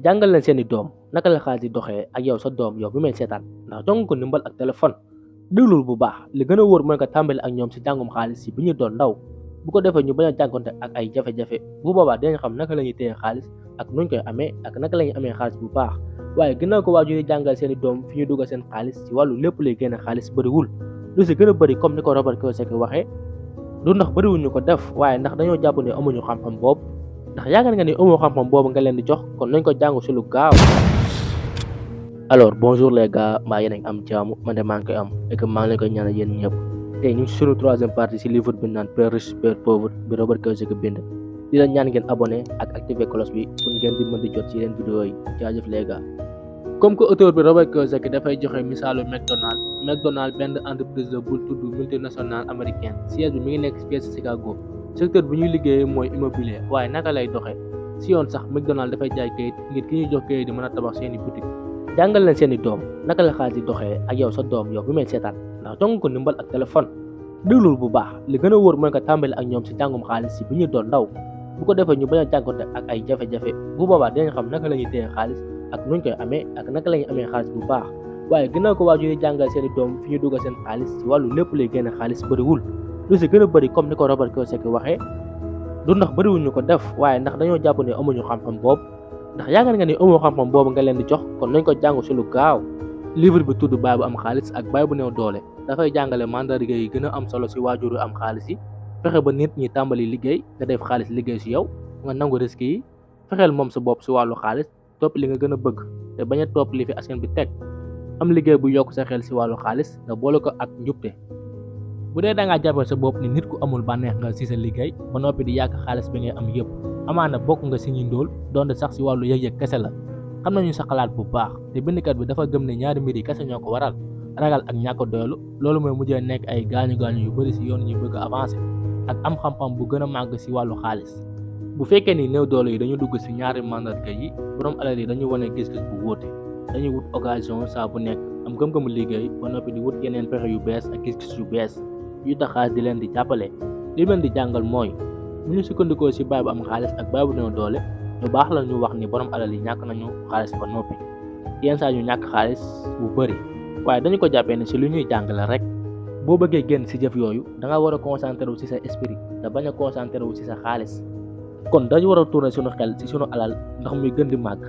jàngal leen seeni doom naka la xaalis di doxee ak yow sa doom yow bi may seetaan ndax jox nga ko ndimbal ak téléphone déglul bu baax li gën a wóor mooy nga tàmbali ak ñoom si jàngum xaalis si bi ñu doon ndaw bu ko defee ñu bañ a jànkonte ak ay jafe-jafe bu boobaa dinañ xam naka la ñuy téye xaalis ak nuñ koy amee ak naka la ñuy amee xaalis bu baax waaye ginnaaw ko waajur yi jàngal seeni doom fi ñu dugal seen xaalis si wàllu lépp lay génne xaalis bëriwul lu si gën a bëri comme ni ko Robert Kiyosaki waxee du ndax bëriwul ñu ko def waaye ndax dañoo jàpp ne amuñu xam-xam boobu ndax yaakaar nga ni amoo xam-xam boobu nga leen di jox kon nañ ko jàng si lu gaaw. Alors bonjour les gars mbaa yéen a ngi am jàmm man de maa ngi koy am et que maa ngi leen koy ñaanal yéen ñëpp tey ñu ngi si sunu troisième partie si livre bi naan Père riche Père pauvre bi Robert Kiyosaki bind di leen ñaan ngeen abonné ak activer cloche bi pour ngeen di mën di jot si yeneen vidéo yi jaajëf les gars. Comme que auteur bi Robert Kiyosaki dafay joxe misaalu McDonald benn entreprise la bu tudd multinationale américaine siège bi mi ngi nekk fii ci Chicago secteur bi ñuy liggéeyee mooy immobilier waaye naka lay doxee si yoon sax McDonald dafay jaay kayit ngir ki ñuy jox kayit di mën a tabax seeni boutique jàngal leen seeni doom naka la xaalis di doxee ak yow sa doom yow bi may seetaan ndax jox nga ko ndimbal ak téléphone déglul bu baax li gën a wóor mooy nga tàmbali ak ñoom si jàngum xaalis si bi ñu doon ndaw bu ko defee ñu bañ a jànkonte ak ay jafe-jafe bu boobaa dinañ xam naka la ñuy téye xaalis ak nuñ koy amee ak naka la ñuy amee xaalis bu baax waaye ginnaaw ko waajur yi jàngal seeni doom fi ñu dugal seen xaalis si wàllu lépp lay génne xaalis bëriwul lu si gën a bëri comme ni ko Robert Kiyosaki waxee du ndax bëriwul ñu ko def waaye ndax dañoo jàpp ne amuñu xam-xam boobu ndax yaakaar nga ni amoo xam-xam boobu nga leen di jox kon nañ ko jàng si lu gaaw. Livre bi tudd Baay bu am xaalis ak Baay bu néew doole dafay jàngale mandarga yi gën a am solo si waajur yu am xaalis yi fexe ba nit ñi tàmbali liggéey nga def xaalis liggéey si yow nga nangu risque yi fexeel moom sa bopp si wàllu xaalis topp li nga gën a bëgg te bañ a topp li fi askan bi teg am liggéey bu yokk sa xel si wàllu xaalis nga boole ko ak njubte bu dee da ngaa jàppee sa bopp ni nit ku amul bànneex nga si sa liggéey ba noppi di yàq xaalis bi ngay am yëpp amaana bokk nga si ñi ndóol donte sax si wàllu yëg-yëg kese la xam nañu sa xalaat bu baax te bindkat bi dafa gëm ne ñaari mbir yi kese ñoo ko waral ragal ak ñàkk doylu loolu mooy mujjee nekk ay gaañu-gaañu yu bëri si yoon ñu bëgg a avancer ak am xam-xam bu gën a màgg si wàllu xaalis bu fekkee ni néew doole yi dañu dugg si ñaari mandarga yi borom alal yi dañu wane gis-gis bu wóote dañuy wut occasion saa bu nekk am gëm-gëmu liggéey ba noppi di wut yeneen pexe yu bees ak gis-gis yu bees yu tax xaalis di leen di jàppale li leen di jàngal mooy bu ñu sukkandikoo si baay bu am xaalis ak baay bu néew doole lu baax la ñu wax ni borom alal yi ñàkk nañu xaalis ba noppi yenn saa ñu ñàkk xaalis bu bëri waaye dañu ko jàppee ne si lu ñuy jàngale rek boo bëggee génn si jëf yooyu da nga war a concentré wu si sa esprit te bañ a concentré wu si sa xaalis kon dañu war a tourner suñu xel si suñu alal ndax muy gën di màgg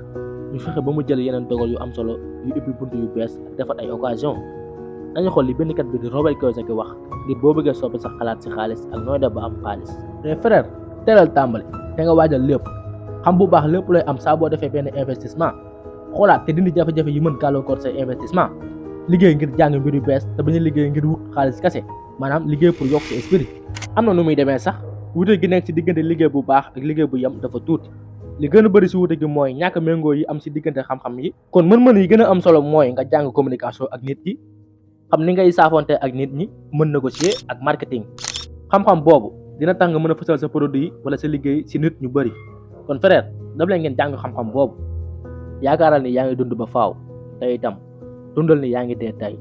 ñu fexe ba mu jël yeneen dogal yu am solo yu ubbi bunt yu bees ak defar ay occasion dañu xool li bindkat bi di Robert Kiyosaki wax ngir boo bëggee soppi sa xalaat si xaalis ak nooy def ba am xaalis mais frère teelal tàmbali te nga waajal lépp xam bu baax lépp looy am saa boo defee benn investissement xoolaat te dindi jafe-jafe yi mën gàllankoor say investissement liggéey ngir jàng mbir yu bees te bañ a liggéey ngir wut xaalis kese maanaam liggéey pour yokk sa esprit am na nu muy demee sax wute gi nekk ci diggante liggéey bu baax ak liggéey bu yem dafa tuuti li gën a bëri si wute gi mooy ñàkk méngoo yi am si diggante xam-xam yi kon mën-mën yi gën a am solo mooy nga jàng communication ak nit yi xam ni ngay saafonte ak nit ñi mën négocier ak marketing xam-xam boobu dina tax nga mën a fësal sa produit yi wala sa liggéey si nit ñu bëri kon frère daf leen ngeen jàng xam-xam boobu yaakaaral ni yaa ngi dund ba faaw te itam dundal ni yaa ngi dee tey.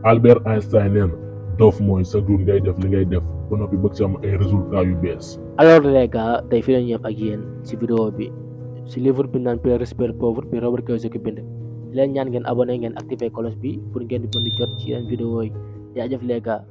Albert Einstein nee na doof mooy sa dund ngay def li ngay def ba noppi bëgg si am ay résultats yu bees. alors les gars tey fii la ñu yem ak yéen si vidéo bi si livre bi naan Père riche Père pauvre bi Robert Kiyosaki bind leen ñaan ngeen abonné ngeen activer cloche bi pour ngeen di mën di jot ci yeneen vidéo yi jaajëf les gars.